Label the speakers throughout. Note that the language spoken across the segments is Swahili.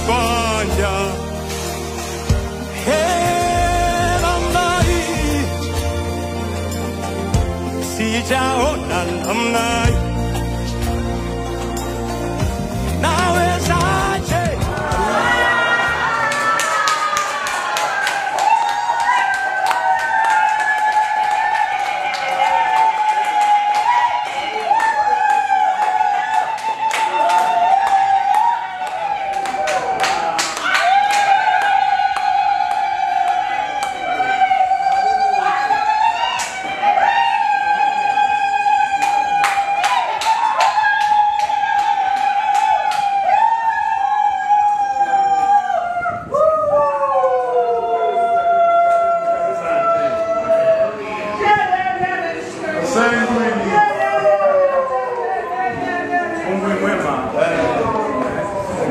Speaker 1: Ulifanya. Namna hii sijaona namna hii. Nawezaje?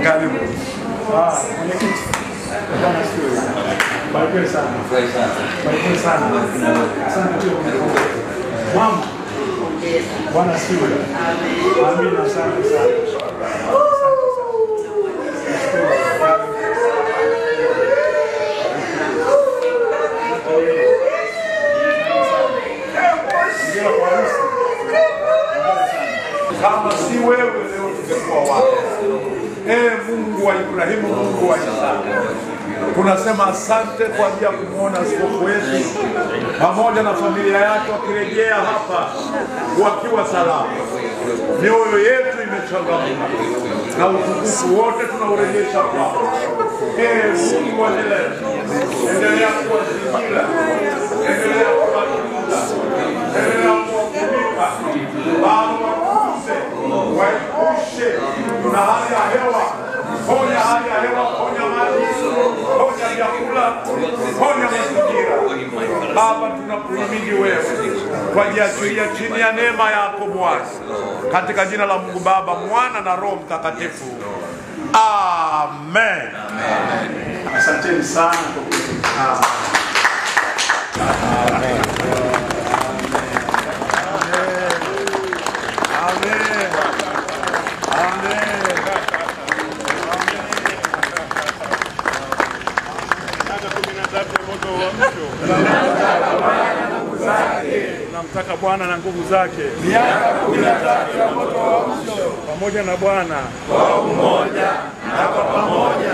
Speaker 2: Karibu. Mwenyekiti. Bwana asifiwe. Barikiwe sana. Barikiwe sana. Asante pia. Mama. Bwana asifiwe. Amina, asante sana.
Speaker 3: Kama si wewe leo tungekuwa wapi? Ee Mungu wa Ibrahimu, Mungu wa Isaka, tunasema asante kwa ajili ya kumuona askofu wetu pamoja na familia yake wakirejea hapa wakiwa salama. Mioyo yetu imechangamka na utukufu wote tunaurejesha kwako. Ee Mungu wa milele, endelea kuwazingira, endelea kuwatunza, endelea kuwafunika, Baba waepushe na hali ya hewa, ponya hali ya hewa, ponya maji, ponya vyakula, ponya mazingira. Baba, tunakuhimidi wewe, twajiachilia chini ya neema yako Bwana, katika jina la Mungu Baba, Mwana na Roho Mtakatifu. Amen.
Speaker 2: Amen. Asanteni sana kwa kuja. Amen.
Speaker 3: Amen. Amen.
Speaker 2: Tunamtaka Bwana na nguvu zake.
Speaker 3: Miaka 13 ya moto wa mwisho.
Speaker 2: Pamoja na Bwana
Speaker 3: kwa umoja na kwa pamoja.